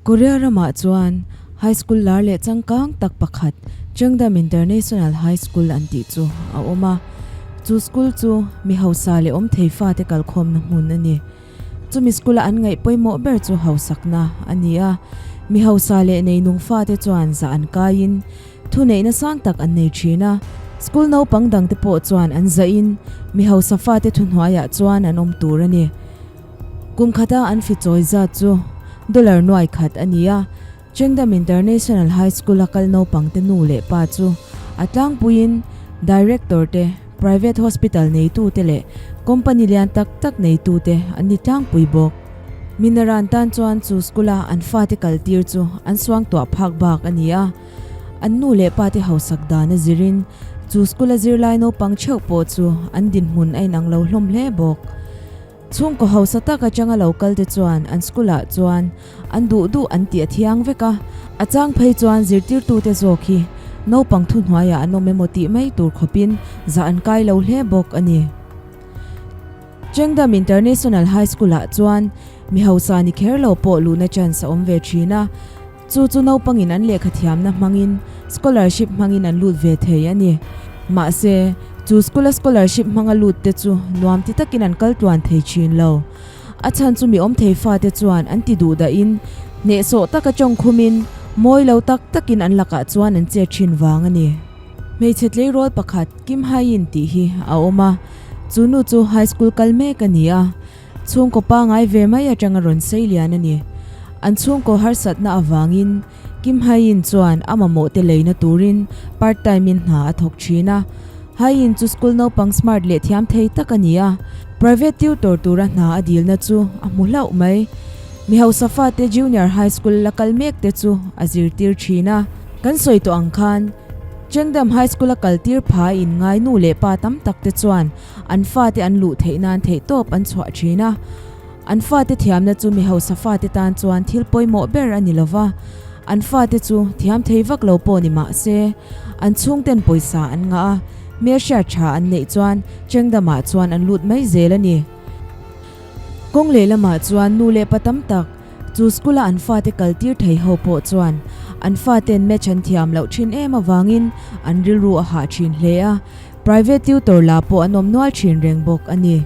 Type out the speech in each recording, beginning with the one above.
Korea ramah chuan High School lar leh changkang tak pakhat Cheongdam International High School an tih chu a awm a. Chu school chu mi hausa leh awm thei fate kalkhawmna hmun a ni. Chumi school-a an ngaih pawimawh ber chu hausakna a ni a. Mi hausa leh neinung fate chuan zah an kaiin thuneihna sang tak an nei thin a. School naupang dangte pawh chuan an zahin mi hausa fate thuhnuaiah chuan an awm tur a ni. Kum khata an fi chawi zat chu dollar nuai khat a ni a. Chengdam International High School-a kal naupangte nu leh pa chu a tlangpuiin Director te, Private Hospital neitute leh Company lian tak tak neitute an ni tlangpui bawk. Minaran tan chuan chu school-a an fate kaltir chu an suangtuah phak bak a ni a, an nu leh pate hausak dan a zirin chu school-a zirlai naupang theuh pawh chu an dinhmun a inang lo hlawm hle bawk. Chhungkaw hausa tak atanga lo kal te chuan an school ah chuan an duh duh an tih a thiang vek a, a chang phei chuan zirtirtute zawk hi naupang thuhnuaiah an awm emaw tih mai tur khawpin zah an kai lo hle bawk a ni. Chengdam International High School ah chuan mi hausa ni kher lo pawh luhna chance a awm ve thin a, Chu chu naupangin an lehkha thiamna hmangin scholarship hmangin an lut ve thei a ni. Mahse, chu school-a scholarship hmanga lut te chu nuam ti takin an kal tluan thei thin lo. A chhan chu mi awm thei fate chuan an ti duh dahin hnehsawh taka tawngkhumin mawi lo tak takin an lakah chuan an chet thin vang a ni. Hmeichhe tleirawl pakhat Kim Hae-in tih hi a awm a, chu nu chu high school kal mek a ni a. Chhungkaw pangai ve mai atanga rawn sei lian a ni. An chhungkaw harsatna avangin Kim Hae-in chuan a mamawh te leina turin part time in hna a thawk thin a. Hae-in chu school naupang smart leh thiam thei tak a ni a, private tutor tura hna a dilna chu a hmu hlauh mai. Mi hausa fate junior high school la kal mek te chu a zirtir thin a. Kan sawi tawh ang khan Chengdam High School a kaltir pha in ngai nu leh pa tam tak te chuan An fate an luh theih nan theihtawp an chhuah thin a, an fate thiamna chu mi hausa fate tan chuan thil pawimawh ber a ni lo va, an fate chu thiam thei vak lo pawh ni mah se, an chhungten pawisa an ngah a, hmelhriat tha an neih chuan Chengdamah chuan an lut mai zel a ni. Kawng lehlamah chuan nu leh pa tam tak chu school-a an fate kaltir thei ho pawh chuan an faten match an thiam loh thin em avangin an rilru a hah thin hle a, Private tutor la pawh an awm nual thin reng bawk a ni.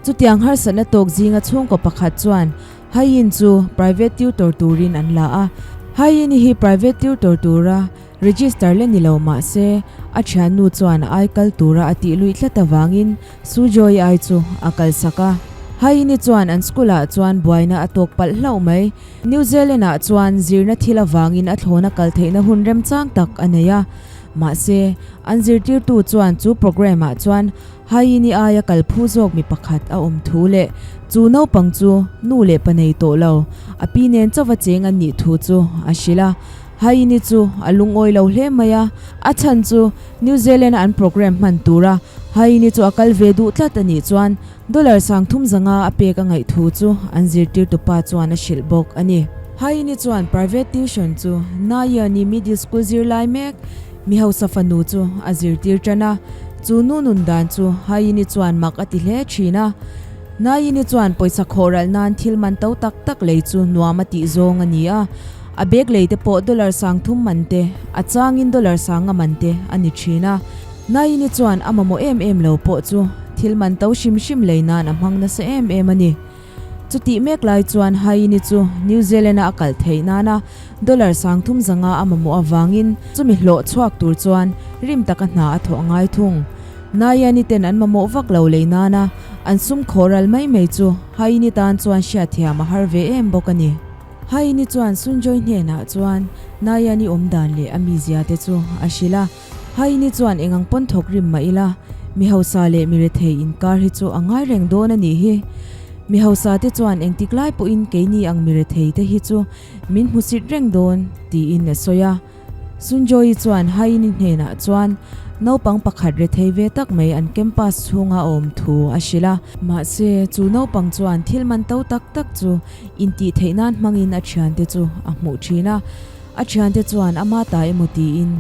Chutiang harsatna tawk zinga chhungkaw pakhat chuan Hayin chu private tutor turin an la a. Hayin-i hi private tutor tura register la ni lo mah se a thiannu chuan a ai kal tura a tih luih tlat avangin Sujoy ai chu a kalsak a. Hayin-i chuan an school-ah chuan buaina a tawk palh hlauh mai. New Zealand-ah chuan zirna thil avangin a thlawna kal theihna hun remchang tak a nei a. Mahse, an zirtirtu chuan chu programme-ah chuan Haini aia kal phu zawk mi pakhat a awm thu leh chu naupang chu nu leh pa nei tawh lo, a pi nen chauva cheng an nih thu chu a hrilh a. Haini chu a lungawi lo hle mai a, a chhan chu New Zealand-a an programme hman tura Haini chu a kal ve duh tlat a nih chuan Dollar 30 zanga a pek a ngaih thu chu an zirtirtupa chuan a hrilh bawk a ni. Haini chuan private tuition chu Nayani Middle School zirlai mek mi hausa fanu chu a zirtir tan a, chu nu nun dan chu Haini chuan mak a ti hle thin a. Nayini chuan pawisa khawhralh nan thil man to tak tak lei chu nuam a tih zawng a ni a, a bag lei te pawh dollar 30 man te, a changin dollar sanga man te a ni thin a. Naini chuan a mamawh em em lo pawh chu thil man to hrim hrim lei nan a hmang nasa em em a ni. Chutih mek lai chuan Haini chu New Zealand-a a kalh theih nana dollar 30 zanga a mamawh avangin chumi hlawh chhuak tur chuan rim taka hna a thawh a ngai thung. Nayani ten an mamawh vak lo lei nana an sum khawh ral mai mai chu Haini tan chuan hriatthiam a har ve em bawk a ni. Haini chuan Sunjoy hnenah chuan Nayani awmdan leh a mizia te chu a hrilh a. Haini chuan eng ang pawn thawk rim mah ila, mi hausa leh mi rethei inkar hi chu a ngai reng dawn a nih hi. Mi hausa te chuan engtik lai pawhin keini ang mi rethei te hi chu min hmusit reng dawn, tiin a sawi a. Sunjoyi chuan Haini hnenah chuan naupang pakhat rethei ve tak mai an campus chhunga a awm thu a hrilh a. Mahse, chu naupang chuan thil man to tak tak chu intih theih nan hmangin a thiante chu a hmuh thin a. A thiante chuan ama ta emaw tiin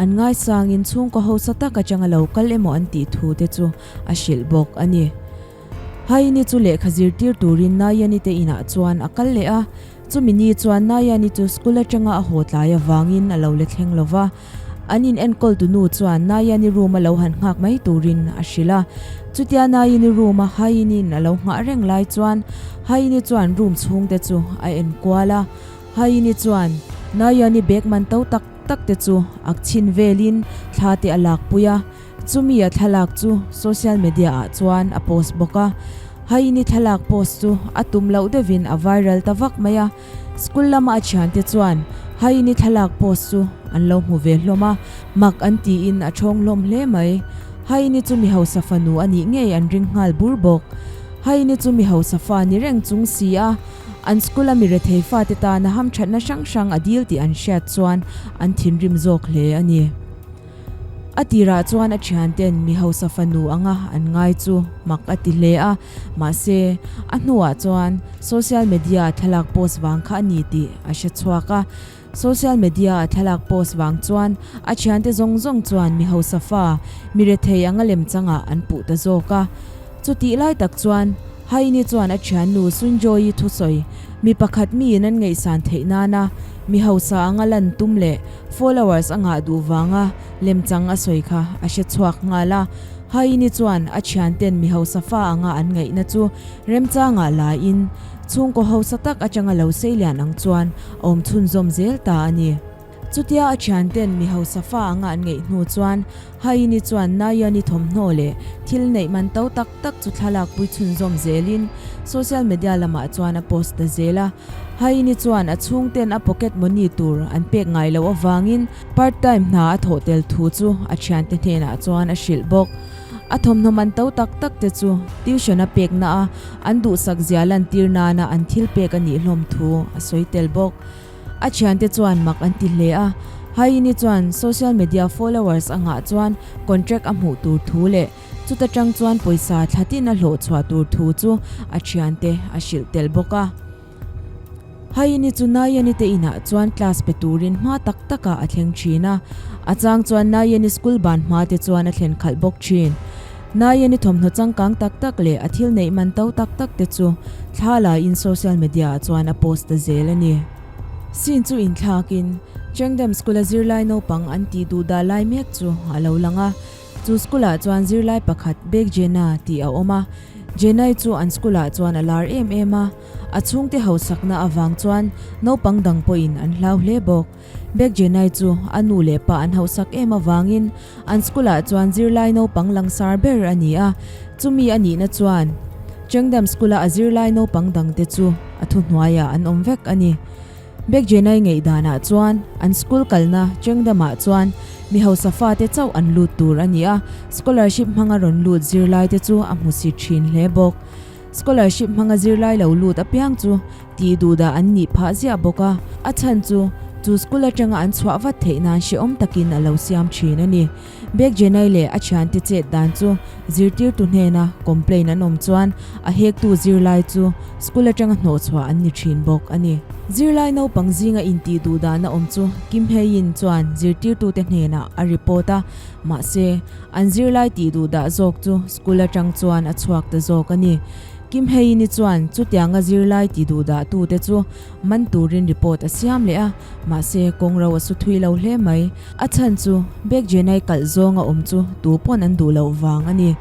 an ngaisangin chhungkaw hausa tak atanga lo kal emaw an tih thu te chu a hrilh bawk a ni. Haini chu lehkha zirtir turin Nayani te inah chuan a kal leh a. Chumi ni chuan Nayani chu school atanga a haw tlai avangin a lo la thleng lo va. An in enkawltu nu chuan Nayani room a lo han nghak mai turin a hrilh a. Chutia Nayani room a Haini'n a lo nghah reng lai chuan Haini chuan room chhungte chu a en kual a. Haini chuan Nayani bag man to tak tak te chu ak chhin velin thla te a lakpui a. Chumi a thlalak chu social media ah chuan a post bawk a. Haini thlalak post chu a tum loh deuhin a viral ta vak mai a. School lama a thiante chuan Haini thlalak post chu an lo hmu ve hlawm a, mak an tiin a thawng hlawm hle mai. Haini chu mi hausa fanu a nih ngei an ring nghal bur bawk. Haini chu mi hausa fa ni reng chung si a, an school a mi rethei fate tana hamthatna hrang hrang a dil tih an hriat chuan an thinrim zawk hle a ni. A tirah chuan a thianten mi hausa fanu anga an ngai chu mak a ti hle a, mahse, a hnuah chuan social media-a thlalak post vang kha a ni tih a hre chhuak a. Social media-a thlalak post vang chuan a thiante zawng zawng chuan mi hausa fa, mi rethei anga lemchangah an puh ta zawk a. Chutih lai tak chuan Haini chuan a thiannu Sunjoyi thusawi mi pakhat miin an ngaihsan theih nana mi hausa anga lan tum leh followers a ngah duh vanga lemchang a sawi kha a hre chhuak nghal a. Haini chuan a thianten mi hausa fa anga an ngaihna chu remchangah laiin chhungkaw hausa tak atanga lo seilian ang chuan a awm chhunzawm zel ta a ni. Chutia a thianten mi hausa fa anga an ngeih hnu chuan Haini chuan Nayani thawmhnaw leh thil neih man to tak tak chu thlalak pui chhunzawm zelin social media lamah chuan a post ta zel a. Haini chuan a chhungten a pocket money tur an pek ngai loh avangin part time hna a thawh tel thu chu a thiante hnenah chuan a hrilh bawk. A thawmhnaw man to tak tak te chu tuition a pekna a an duhsak zia lantir nana an thil pek a nih hlawm thu a sawi tel bawk. A thiante chuan mak an ti hle a, Haini chuan social media followers a ngah chuan contract a hmuh tur thu leh chuta tang chuan pawisa thla tin a hlawh chhuah tur thu chu a thiante a hrilh tel bawk a. Haini chu Nayani te inah chuan class pe turin hma tak takah a thleng thin a, a chang chuan Nayani school ban hma te chuan a thlen khalh bawk thin. Nayani thawmhnaw changkang tak tak leh a thil neih man to tak tak te chu thla la in social media ah chuan a post ta zel a ni. Scene chu inthlak in Chengdam school a zirlai naupang an tih duh dah lai mek chu a lo lang a, chu school ah chuan zirlai pakhat Bek Jena tih a awm a, Jenai chu an school ah chuan a lar em em a, a chhungte hausakna avang chuan naupang dang pawhin an hlau hle bawk. Bek Jenai chu a nu leh pa an hausak em avangin an school ah chuan zirlai naupang langsar ber a ni a, chumi a nihna chuan Chengdam school a a zirlai naupang dangte chu a thuhnuaiah an awm vek a ni. Bek Jenai ngaihdanah chuan an school kalna Chengdam ah chuan mi hausa fate chauh an lut tur a ni a, scholarship hmanga rawn lut zirlaite chu a hmusit thin hle bawk. Scholarship hmanga zirlai lo lut apiang chu Tih duhdah an nih phah ziah bawk a, a chhan chu chu school atanga an chhuah vat theih nan hrehawm takin a lo siam thin a ni. Bek Jenai leh a thiante chet dan chu zirtirtu hnena complain an awm chuan a hektu zirlai chu school atanga hnawhchhuah an ni thin bawk a ni. Zirlai naupang zinga intih duhdahna awm chu Kim Hye-in chuan zirtirtute hnenah a report a, mahse an zirlai tih duhdah zawk chu school atang chuan a chhuak ta zawk a ni. Kim Heini chuan chutianga zirlai ti duhdah tute chu man turin report a siam leh a, mahse kawng ro a su thui lo hle mai. A chhan chu Baek Jenai kalh zawnga awm chu tu pawn an duh loh vang a ni.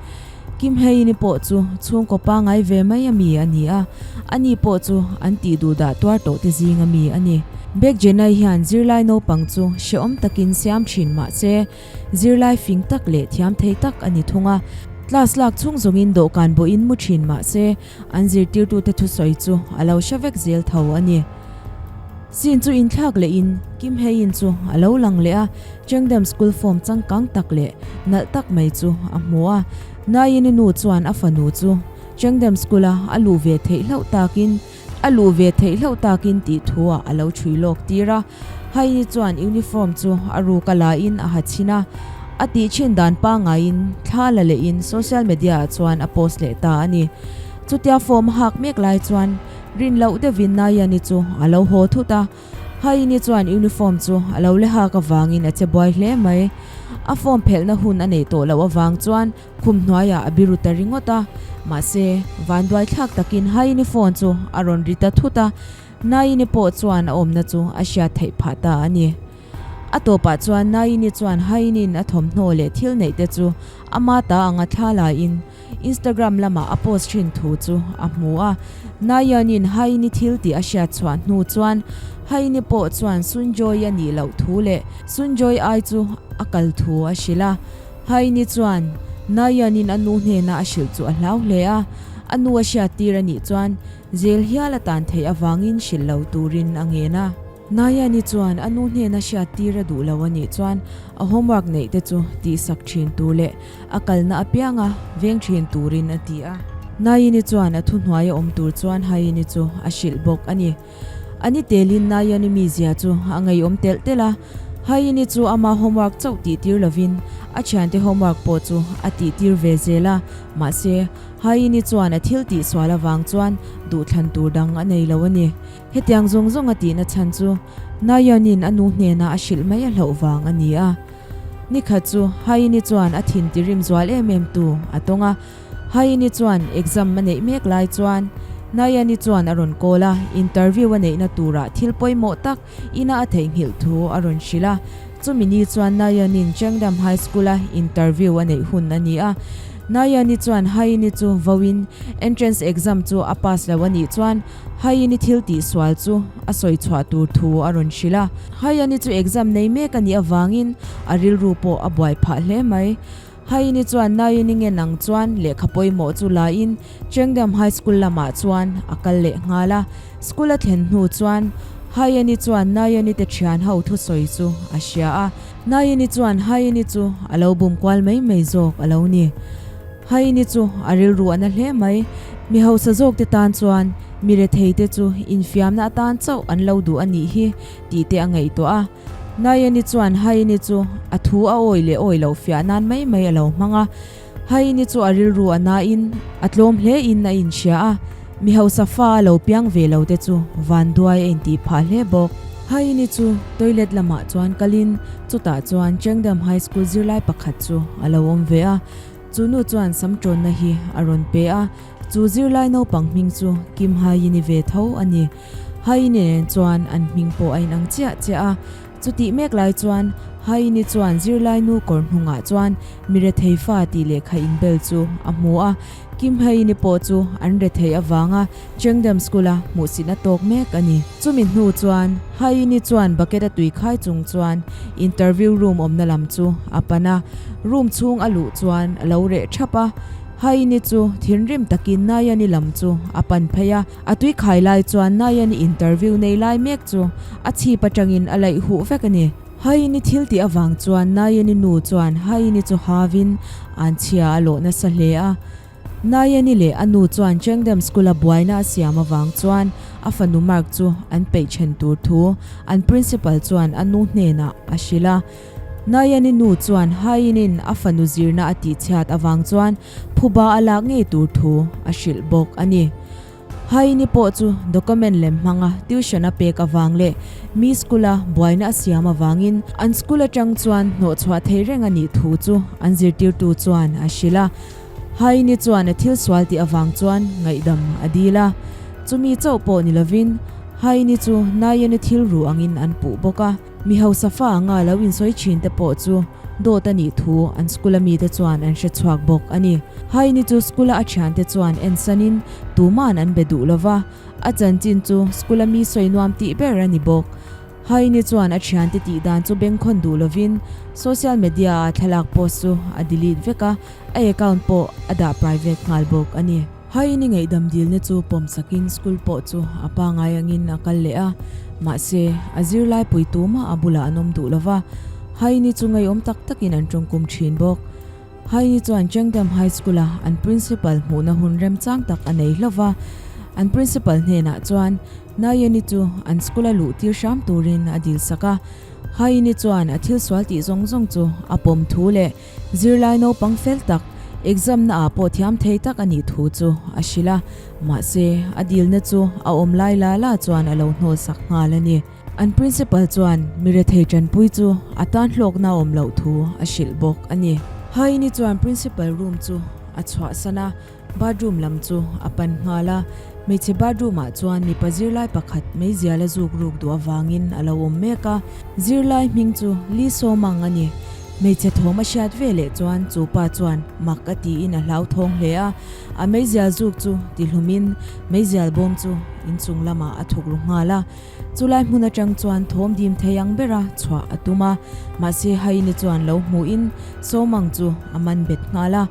Kim Heini pawh chu chhungkaw pangai ve mai a mi a ni a, ani pawh chu an tih duhdah tuar tawh te zinga mi a ni. Baek Jenai hian zirlai naupang chu hrehawm takin siam thin mahse, Zirlai fing tak leh thiam thei tak a ni thung a, class lak chhung zawngin dawhkan bawhin mu thin mah se, an zirtirtute thusawi chu a lo hre vek zel tho a ni. Scene chu inthlak lehin Kim Hae-in chu a lo lang leh a, Chengdam School form changkang tak leh nalh tak mai chu a hmu a. Nayini nu chuan a fanu chu Chengdam School-a a luh ve theih hlauh takin, A luh ve theih hlauh takin tih thuah a lo chhui lawk tir a. Haini chuan uniform chu a ruk a lain a ha chhin a. A tih chhin dan pangaiin thla la lehin social media ah chuan a post leh ta a ni. Chutia form a hak mek lai chuan rin loh deuhin Nayani chu a lo haw thut a. Haini chuan uniform chu a lo le hak avangin a che buai hle mai. A form phelhna hun a neih tawh loh avang chuan Khum hnuaiah a biru ta ringawt a, mahse, vanduai thlak takin Haini phone chu a rawn ri ta thut a. Nayini pawh chuan a awmna chu a hriat theih phah ta a ni. A tawpah chuan Nayini chuan Hainin a thawmhnaw leh thil neih te chu ama ta anga thla laiin Instagram lamah a post thin thu chu a hmu a. Nayanin Haini thil tih a hriat chhuah hnu chuan Haini pawh chuan Sunjoy a nih loh thu leh Sunjoy ai chu a kal thu a hrilh a. Haini chuan Nayanin a nu hnena a hrilh chu a hlau hle a, a nu a hriat tir a nih chuan Jail hial a tan theih avangin hrilh lo turin a ngen a. Nayani chuan a nu hnena hriat tir a duh lo a nih chuan a homework neih te chu tihsak thin tur leh a kalna apianga veng thin turin a ti a. Nayini chuan a thuhnuai a awm tur chuan Hayini chu a hrilh bawk a ni. A ni telin Nayani mizia chu a ngeiawm telh telh a, Hayini chu ama homework chauh tih tir lovin a thiante homework pawh chu a tih tir ve zel a, mahse Hayini chuan a thil tih sual avang chuan duhthlan tur dang a nei lo a ni. Hetiang zawng zawng a tihna chhan chu Nayeon-in a nu hnena a hrilh mai a hlauh vang a ni a. Nikhat chu Hae-in-i chuan a thin tirim zual em em tu a tawng a. Hae-in-i chuan exam a neih mek lai chuan Nayeon-i chuan a rawn call a, interview a neihna turah thil pawimawh tak ina a theihnghilh thu a rawn hrilh a. Chumi ni chuan Nayeon-in Cheongdam High School-a interview a neih hun a ni a. Nayeon-i chuan Hae-in-i chu vauin entrance exam chu a pass lo a nih chuan Haini thil tih sual chu a sawi chhuah tur thu a rawn hrilh a. Haini chu exam nei mek a nih avangin a rilru pawh a buai phah hle mai. Haini chuan Nayuni nge nang chuan lehkha pawimawh chu la in Chengdam High School lamah chuan a kal leh nghal a. School a thlen hnu chuan Haini chuan Nayuni te thian ho thusawi chu a hria a. Nayuni chuan Haini chu a lo bum kual mai mai zawk a lo ni. Haini chu a rilru a na hle mai. Mi hausa zawk te tan chuan mi rethei te chu infiamna atan chauh an lo duh a nih hi tih te a ngaihtuah a. Nayani chuan Haini chu a thu a awi leh awi loh fiah nan mai mai a lo hmang a. Haini chu a rilru a nain a tlawm hle in a inhria a. Mi hausa fa a lo piang ve lo te chu vanduai a intih phah hle bawk. Haini chu toilet lamah chuan kalin chutah chuan Chengdam High School zirlai pakhat chu a lo awm ve a. Chu nu chuan sam ṭawnna hi a rawn pe a, chu zirlai naupang hming chu Kim Hae-in-i ve tho a ni. Hae-in-i nen chuan an hming pawh a inang chiah chiah a. Chutih mek lai chuan Hae-in-i chuan zirlai nu kawr hnungah chuan mi rethei fa tih lehkha inbel chu a hmu a. Kim Hae-in-i pawh chu an rethei avanga Cheongdam School-a hmuhsitna tawk mek a ni. Chumi hnu chuan Hae-in-i chuan bucket a tui khai chung chuan interview room awmna lam chu a pan a, room chhung a luh chuan a lo reh thap a. Hae-in-i chu thinrim takin Nayan-i lam chu a pan phei a, a tui khai lai chuan Nayan-i interview nei lai mek chu a chhip atangin a laih huh vek a ni. Hae-in-i thil tih avang chuan Nayan-i nu chuan Hae-in-i chu havin anchhia a lawh nasa hle a. Nayani leh a nu chuan Chengdam School-a buaina a siam avang chuan a fanu mark chu an peih then tur thu an principal chuan a nu hnenah a hrilh a. Nayani nu chuan Hainin a fanu zirna a tihchhiat avang chuan phuba a lak ngei tur thu a hrilh bawk a ni. Haini pawh chu document lem hmanga tuition a pek avang leh mi school-a buaina a siam avangin an school atang chuan hnawhchhuah thei reng a nih thu chu an zirtirtu chuan a hrilh a. Haini chuan a thil sual tih avang chuan ngaihdam a dil a, chumi chauh pawh ni lovin Haini chu Nayani thil ru angin an puh bawk a. Mi hausa fa anga lo insawi thin te pawh chu dawt a nih thu an school-a mite chuan an hre chhuak bawk a ni. Haini chu school-a a thiante chuan ensanin tuman an be duh lova, a chanchin chu school-a mi sawi nuam tih ber a ni bawk. Haini chuan a thiante tih dan chu bengkhawn duh lovin social media-a thlalak post chu a delete vek a, a account pawh a dah private nghal bawk a ni. Haini ngaihdam dilna chu pawm sakin school pawh chu a pangai angin a kal leh a, mahse a zirlai pui tumah a bulah an awm duh lova, Haini chu ngaiawm tak takin an tawngkum thin bawk. Haini chuan Chengdam High School-a an principal hmuhna hun remchang tak a nei hlauh a, an principal hnenah chuan Nayani chu an school-a luh tir hram turin a dil sak a. Haini chuan a thil sual tih zawng zawng chu a pawm thu leh Zirlai naupang fel tak, exam na ah pawh thiam thei tak a nih thu chu a hrilh a, mahse a dilna chu a awm lai la la chuan a lo hnawl sak nghal a ni. An principal chuan mi rethei tanpui chu a tan hlawkna a awm loh thu a hrilh bawk a ni. Haini chuan principal room chu a chhuahsan a, bathroom lam chu a pan nghal a. Hmeichhe bathroom ah chuan mipa zirlai pakhat meizial a zuk ruk duh avangin a lo awm mek a, zirlai hming chu Lee Sawmang a ni. Hmeichhe thawm a hriat ve leh chuan chu pa chuan mak a tiin a hlauthawng hle a, a meizial zuk chu tihlumin meizial bawm chu inchung lamah a thuk ru nghal a. Chulai hmun atang chuan thawm dim thei ang bera chhuah a tum a, mahse Haini chuan lo hmuhin Sawmang chu a man bet nghal a.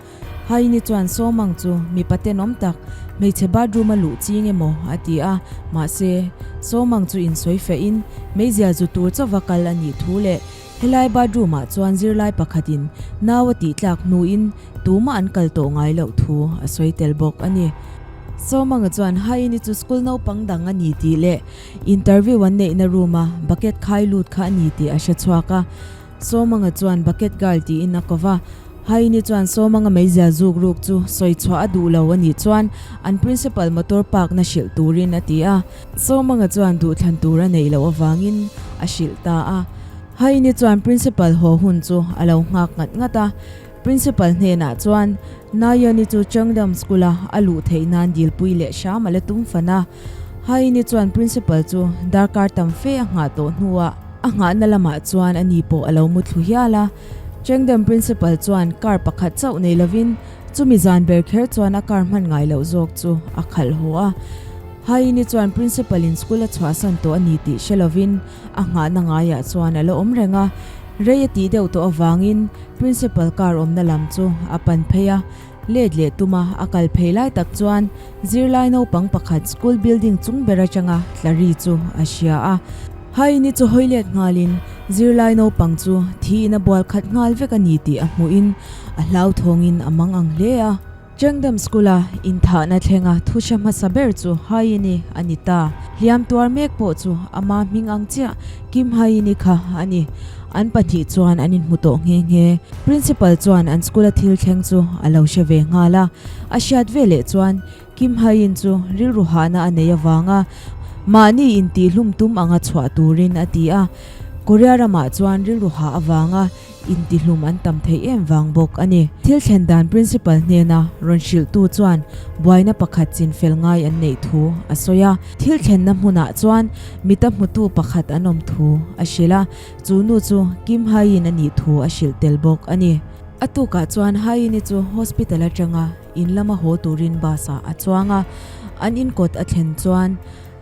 Haini chuan Sawmang chu mipa tenawm tak, hmeichhe bathroom a luh ching emaw a ti a, mahse Sawmang chu insawi fehin meizial zu tur chauva kal a nih thu leh helai bathroom ah chuan zirlai pakhatin nau a tih tlak hnuin tumah an kal tawh ngai loh thu a sawi tel bawk a ni. Sawmanga chuan Haini chu school naupang dang a ni tih leh interview an neihna room a bucket khai lut kha a ni tih a hre chhuak a. Sawmanga chuan bucket girl tiin a ko va. Haini chuan Sawmanga meizial zuk ruk chu sawi chhuah a duh lo a nih chuan an principal motor park na hrilh turin a ti a. Sawmanga chuan duhthlan tur a neih loh avangin a hrilh ta a. Haini chuan principal haw hun chu a lo nghak ngat ngat a. Principal hnenah chuan Nayani chu Changdam School-a a luh theih nan dilpui leh hram a la tum fan a. Haini chuan Principal chu darkar tam fe a nghah tawh hnuah a nghahna lamah chuan ani pawh a lo mu thlu hial a. Changdam Principal chuan car pakhat chauh nei lovin chumi zan ber kher chuan a car hman ngai loh zawk chu a khalh haw a. Haini chuan Principal in school a chhuahsan tawh a ni tih hre lovin a nghahna ngaiah chuan a la awm reng a. Rei a tih deuh tawh avangin Principal car awmna lam chu a pan phei a, let leh tuma a kal phei lai tak chuan zirlai naupang pakhat school building chung ber atanga tla ri chu a hria a. Haini chu hawi let nghalin zirlai naupang chu thiin a bual khat nghal vek a ni tih a hmuhin a hlauthawngin a mang ang hle a. Chengdam School-a inthahna thlenga thuhre hmasa ber chu Haini a ni ta. Hliam tuar mek pawh chu ama hming ang chiah Kim Haini kha a ni. An pahnih chuan an inhmu tawh nghe nghe. Principal chuan an school-a thil thleng chu a lo hre ve nghal a. A hriat ve leh chuan Kim Hain chu rilru hahna a nei avanga mahni intihhlum tum anga chhuah turin a ti a. Korea ramah chuan rilru hah avanga Intihlum an tam theih em vang bawk a ni. Thil thlen dan Principal hnena rawn hrilhtu chuan buaina pakhat chin fel ngai an neih thu a sawi a. Thil thlenna hmunah chuan mita hmutu pakhat an awm thu a hrilh a, chu nu chu Kim Hae-in a nih thu a hrilh tel bawk a ni. A tukah chuan Hae-in-i chu hospital atanga in lama haw turin bus-ah a chuang a, an inkawt a thlen chuan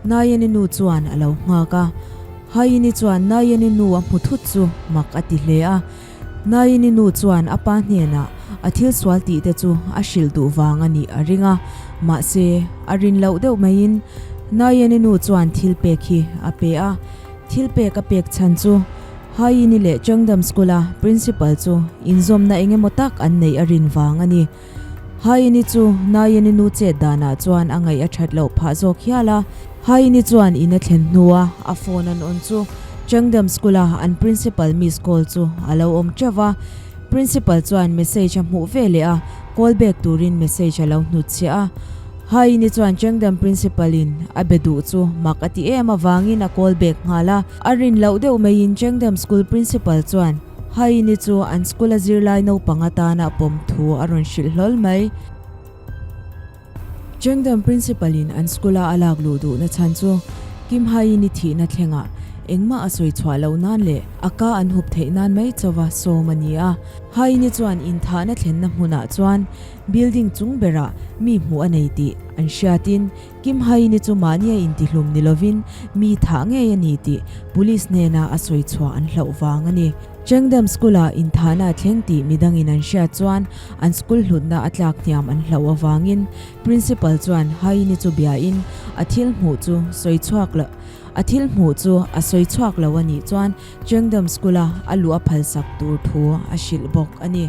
Nayani nu chuan a lo nghak a. Haini chuan Nayani nu a hmu thut chu mak a ti hle a. Nayani nu chuan a pa hnenah a thil sual tih te chu a hrilh duh vang a nih a ring a. Mahse, a rin loh deuh maiin Nayani nu chuan thil pek hi a pe a. Thil pek a pek chhan chu Haini leh Changdam School-a Principal chu inzawmna eng emaw tak an neih a rin vang a ni. Haini chu Nayani nu chet danah chuan a ngaih a that loh phah zawk hial a. Haini chuan in a thlen hnua a phone an on chu Changdam School-a an Principal miss call chu a lo awm teuh va. Principal chuan message a hmuh ve leh a, call back turin message a lo hnutchhiah a. Haini chuan Changdam Principal-in a be duh chu mak a ti em avangin a call back nghal a. A rin loh deuh maiin Changdam School Principal chuan Haini chu an school a zirlai naupang atana pawm thu a rawn hrilh hlawl mai. Chengdam Principal in an school a a lak luh duhna chhan chu Kim Haini thihna thlengah engmah a sawi chhuah loh nan leh a ka an hup theih nan mai chauva sawm a ni a. Haini chuan inthahna thlenna hmunah chuan building chung berah mi hmuh a nei tih an hriatin Kim Haini chu mahnia intihlum ni lovin mi thah ngei a ni tih Police hnena a sawi chhuah an hlauh vang a ni. Chengdam School-ah inthahna a thleng tih midangin an hriat chuan an school hlutna a tlak hniam an hlauh avangin Principal chuan Haini chu biain a thil hmuh chu sawi chhuak lo a thil hmuh chu a sawi chhuak lo a nih chuan Chengdam School-a a luh a phalsak tur thu a hrilh bawk a ni.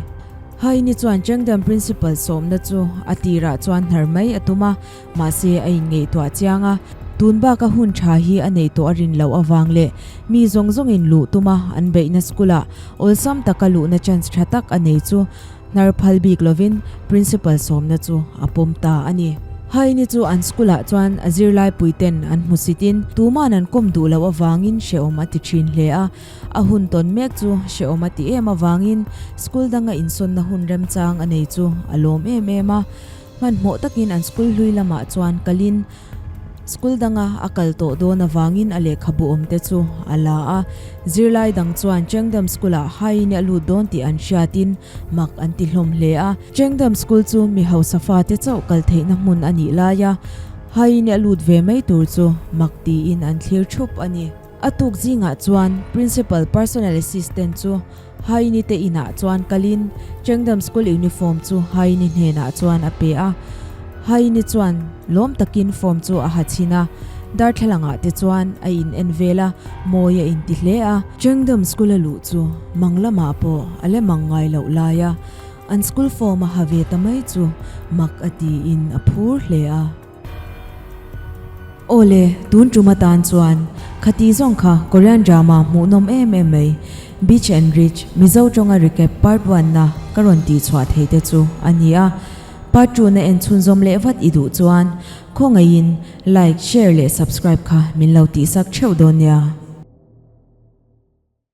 Haini chuan Chengdam Principal sawmna chu a tirah chuan hnar mai a tum a, Mahse, a inngeihtuah chiang a, tun baka hun tha hi a neih tawh a rin loh avang leh mi zawng zawngin luh tuma an beihna school-ah awlsam taka luhna chance tha tak a nei chu hnar phal bik lovin Principal sawmna chu a pawm ta a ni. Haini chu an school-ah chuan a zirlaipuiten an hmusitin tuman an kawm duh loh avangin hrehawm a ti thin hle a, a hun tawn mek chu hrehawm a ti em avangin school danga insawnna hun remchang a nei chu a lawm em em a. Hmanhmawh takin an school hlui lamah chuan kalin. School danga a kal tawh dawn avangin a lehkhabu awm te chu a la a. Zirlai dang chuan Chengdam School-ah Haini a lut dawn tih an hriatin mak an ti hlawm hle a. Chengdam School chu mi hausa fate chauh kal theihna hmun a nih laia Haini a lut ve mai tur chu mak tiin an thlir thup a ni. A tuk zingah chuan Principal Personal Assistant chu Haini te inah chuan kalin Chengdam School uniform chu Haini hnenah chuan a pe a. Haini chuan lawm takin form chu a ha chhin a, darthlalangah te chuan a in en vel a, mawi a inti hle a. Chengdam School a luh chu mang lamah pawh a le mang ngai loh lai a, an school form a ha ve ta mai chu mak a tiin a phur hle a. Awle, tun tum atan chuan khati zawng kha Korean drama hmuhnawm em em mai, Beach and Rich, Mizo tawnga recap part one na ka rawn tih chhuah thei te chu a ni a. Part two na en chhunzawm leh vat i duh chuan khawngaihin like, share leh subscribe kha min lo tihsak theuh dawn nia.